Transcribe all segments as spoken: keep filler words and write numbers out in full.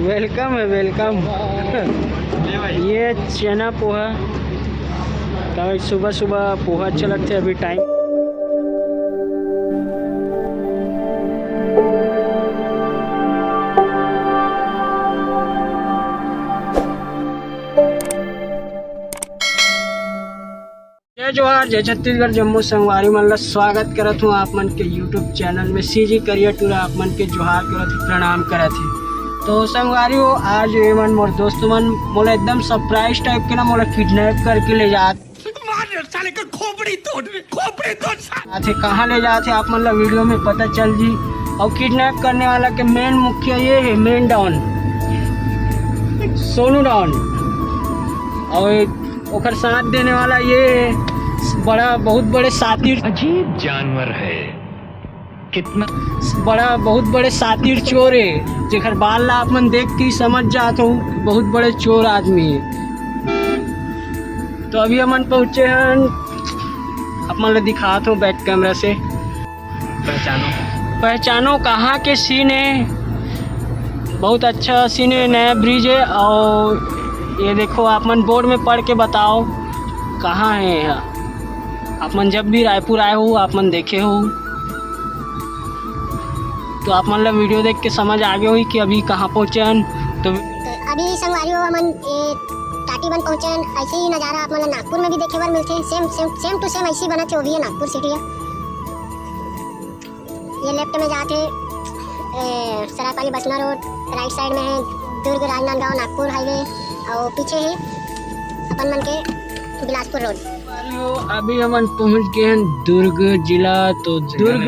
Welcome है, welcome. ये चना पोहा, काबर सुबह सुबह पोहा अच्छा लगथे अभी टाइम। जय जोहार, जय छत्तीसगढ़, जम्मो संगवारी मन ला स्वागत करत हूँ आप मन के YouTube चैनल में। सीजी करिया टूरा आप मन के जोहार करत हूँ, प्रणाम करत हूँ। तो संगवारी हो, आज ये मन मोर दोस्त मन मोला एकदम सरप्राइज टाइप के ना मोला किडनैप करके ले जात। मार साले का खोपड़ी तोड़, खोपड़ी तोड़। आथे कहाँ ले जाथे आप मन ला वीडियो में पता चल जी। और किडनैप करने वाला के मेन मुखिया ये है, मेन डॉन सोनू डॉन। और ओकर साथ देने वाला ये बड़ा, बहुत बड़े शातिर, अजीब जानवर है। कितना बड़ा, बहुत बड़े शातिर चोर है, जेकर बाल ला आप मन देख के ही समझ जात हो, बहुत बड़े चोर आदमी है। तो अभी हमन पहुँचे हन, आप मन ला दिखात हो बैक कैमरा से। पहचानो। पहचानो कहाँ के सीन है। बहुत अच्छा सीन है, नया ब्रिज है। और ये देखो, आप मन बोर्ड में पढ़ के बताओ कहाँ है यहाँ। आप मन जब भी रायपुर आए हो, आप मन देखे हो, तो आप मन ला वीडियो देख के समझ आ गए होही कि अभी कहाँ पहुँचे हन। तो तो अभी संगवारी हो, हमन ए, टाटी बंध पहुँचे हन। ऐसे ही नज़ारा आप मन ला नागपुर में भी देखे बर मिलथे। सेम सेम सेम टू सेम ऐसे ही बनत हे, वो भी है नागपुर सिटी है। ये लेफ्ट में जात हे, ए, सरायपाली बसना रोड, राइट साइड में है दुर्ग राजनांदगांव नागपुर हाईवे, और पीछे है अपन मन के बिलासपुर रोड। अभी हमन पहुंच गए हैं दुर्ग जिला। तो दुर्ग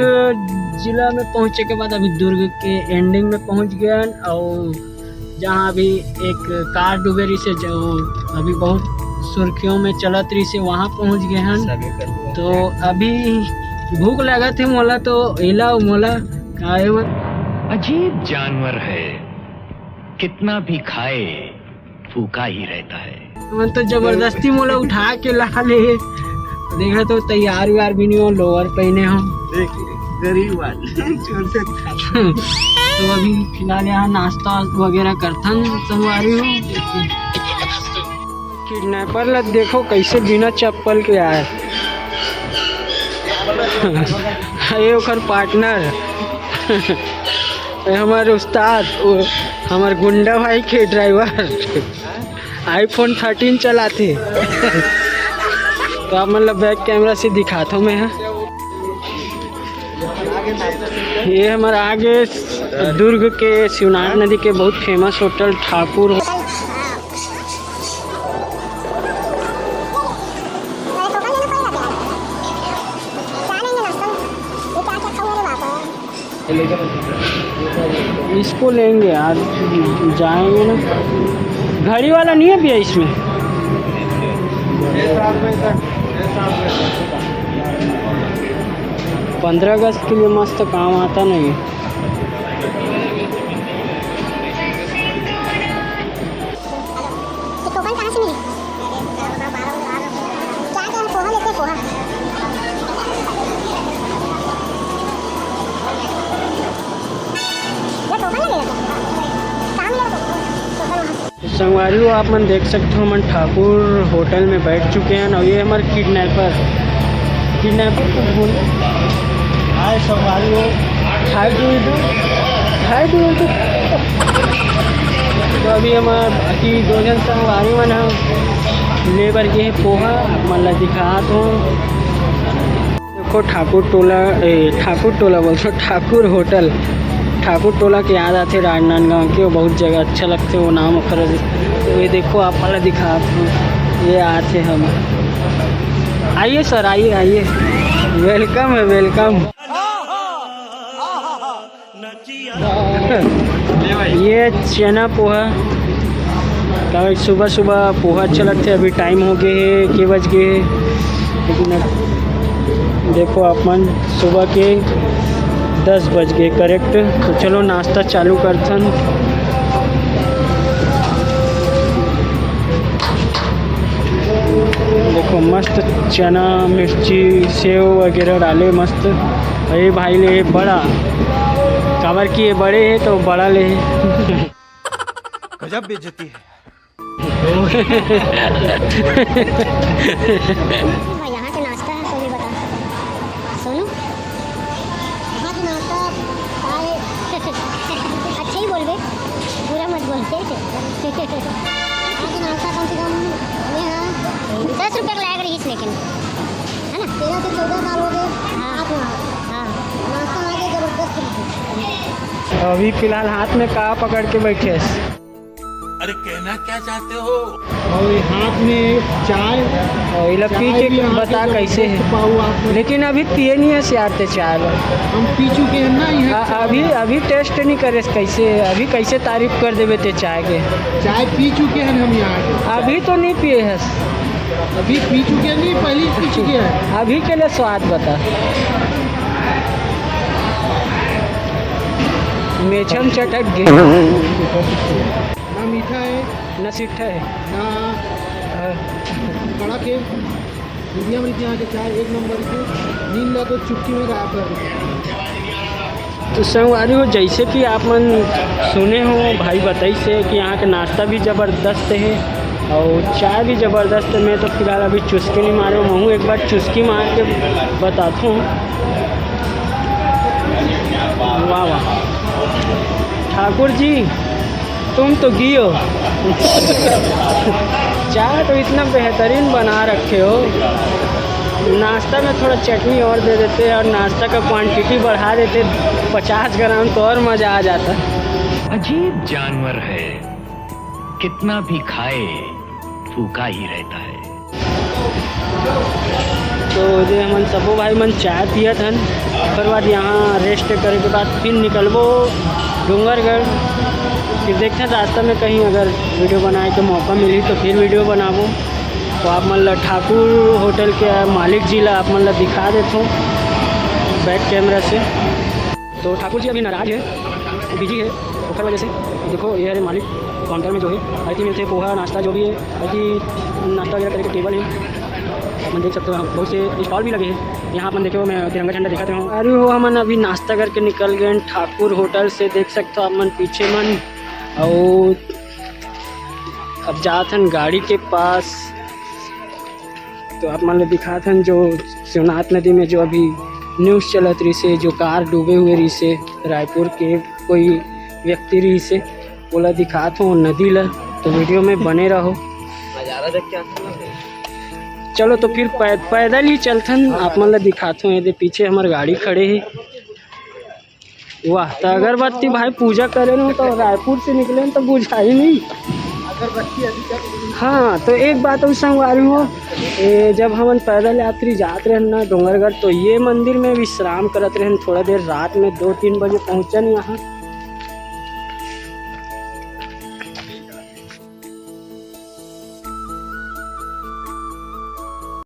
जिला में पहुंचे के बाद अभी दुर्ग के एंडिंग में पहुंच गए हैं, और जहाँ अभी एक कार डूबे रही से, जो अभी बहुत सुर्खियों में चलत रही से, वहाँ पहुँच गए हैं। तो अभी भूख लगत हे मोला, तो एला मोला खाए मन। अजीब जानवर है, कितना भी खाए भूखा ही रहता है। मन तो जबरदस्ती मोला उठा के ला ले। देखा तो तैयार व्यार भी नहीं हो, लोअर पहने हो। देख, गरीब आदमी, चोर से खा। तो अभी फिलहाल यहाँ नाश्ता वगैरह करथन संगवारी हो। किडनैपर ला देखो कैसे बिना चप्पल के आए। ये ओकर पार्टनर, ये हमारे उस्ताद, वो हमारे गुंडा भाई के ड्राइवर। iPhone thirteen चलाथे। तो आप मन ला बैक कैमरा से दिखात हो मैं, हाँ। ये हमारा आगे दुर्ग के शिवनाथ नदी के बहुत फेमस होटल ठाकुर हो-, इसको लेंगे यार, जाएंगे ना। घड़ी वाला नहीं है भैया इसमें? पंद्रह अगस्त के लिए मस्त काम आता नहीं है। ये टोकन कहाँ से मिली? क्या क्या है? पोहा लेते हैं, पोहा। ये टोकन लगेगा क्या? कहाँ मिलेगा टोकन? टोकन वहाँ से। संगवारी हो, आप मन देख सकते हो, हमन ठाकुर होटल में बैठ चुके हैं और ये हमारे किडनैपर, किडनैपर को बोल, हाय संगवारी हो, हाय टू टू, हाय टू टू। तो अभी हमारे बाकी दो झन संगवारी मन ह ले बर गे हे पोहा, आप मन ला दिखात हो। देखो ठाकुर टोला, ए, ठाकुर टोला बोलथों, ठाकुर होटल। ठाकुर टोला के याद आथे राजनांदगांव के, वो बहुत जगह अच्छा लगथे वो नाम ओकर। ये देखो, आप मन ला दिखात हो, ये आथे हम। आइए सर, आइए, आइए, वेलकम है, वेलकम। ये चना पोहा, काबर सुबह सुबह पोहा अच्छा लगथे। अभी टाइम हो गए हे, के बज गए हे, एक मिनट, देखो आप मन, सुबह के दस बज गए करेक्ट। तो चलो नाश्ता चालू करथन। देखो मस्त चना, मिर्ची, सेव वगैरह डाले मस्त। अरे भाई ले बड़ा, काबर कि ये बड़े हे तो बड़ा ले। गजब बेइज्जती है। भाई, यहाँ के नाश्ता है, तो भी बता। सोनू, यहाँ के नाश्ता आए। अच्छा ही बोलबे, बुरा मत बोलबे। यहाँ के नाश्ता कम से कम यहाँ दस रुपये का लायक रहीस, लेकिन, है ना? तेरह से चौदह साल हो गए। हाँ। आप यहाँ। हाँ। नाश्ता आगे जबरदस्त है। अभी फिलहाल हाथ में का पकड़ के बैठे हैं? अरे, कहना क्या चाहते हो? और हाथ में चाय। और इला पी के बता कैसे है। लेकिन अभी पिए नहीं है सियार ते चाय ला। हम पी चुके हैं ना यहाँ। अभी अभी टेस्ट नहीं करे कैसे है, अभी कैसे तारीफ कर देवे ते चाय के। चाय पी चुके हैं हम यहाँ। अभी तो नहीं पिए है। अभी पी चुके हैं नहीं, पहले पी चुके हैं। अभी के लिए स्वाद बता। मेछम चटक गए। ना मीठा है, ना सिट्ठा है, ना कड़क है। मीडियम रीति यहाँ के चाय एक नंबर की। नींद ला तो चुटकी में गायब कर देते। तो संगवारी हो, जैसे कि आप मन सुने हो, भाई बताई से कि यहाँ के नाश्ता भी ज़बरदस्त है और चाय भी ज़बरदस्त है। मैं तो फिलहाल अभी चुस्की नहीं मारे हूँ, महूँ एक बार चुस्की मार के बताता हूँ। वाह वाह ठाकुर जी, तुम तो गियो। चाय तो इतना बेहतरीन बना रखे हो, नाश्ता में थोड़ा चटनी और दे देते और नाश्ता का क्वांटिटी बढ़ा देते पचास ग्राम, तो और मज़ा आ जाता। अजीब जानवर है, कितना भी खाए भूखा ही रहता है। तो जे हमन सबो भाई मन चाय पियत हन, ओकर बाद यहाँ रेस्ट करे के बाद फिर निकलबो डोंगरगढ़। फिर देखते हैं रास्ता में कहीं अगर वीडियो बनाए के मौका मिली तो फिर वीडियो बनाबो। तो आप मन ला ठाकुर होटल के मालिक जी ला आप मन ला दिखा देथों बैक कैमरा से। तो ठाकुर जी अभी नाराज है, बिजी है, ओकर वजह से। देखो ये हरे मालिक काउंटर में जो है हर चीज मिलते हैं, पोहा नाश्ता जो भी है, हर चीज नाश्ता वगैरह करके टेबल है। आप मन देख सकते हो बहुत से स्टॉल भी लगे हैं यहाँ। आप मन देखे हो, मैं तिरंगा झंडा दिखाते हूँ। अरे वो हमन अभी नाश्ता करके निकल गए ठाकुर होटल से, देख सकते हो आप मन पीछे मन। और अब जात हन गाड़ी के पास। तो आप मन ल दिखात हन जो शिवनाथ नदी में जो अभी न्यूज़ चलत रहिसे, जो कार डूबे हुए रहिसे, रायपुर के कोई व्यक्ति रहिसे, ओला दिखात हो नदी ला। तो वीडियो में बने रहो। नज़ारा देख के आते हैं। चलो तो फिर पै-, पैदल ही चलथन, आप मन ला दिखात हो। ये दे पीछे हमर गाड़ी खड़े है। वाह, तो अगरबत्ती भाई पूजा करे न तो रायपुर से निकले न तो बुझाई नहीं। हाँ, तो एक बात और संगवारी हो, ए, जब हमन पैदल यात्री जात रहन ना डोंगरगढ़, तो ये मंदिर में विश्राम करत रहन थोड़ा देर रात में, दो तीन बजे पहुँचन यहाँ।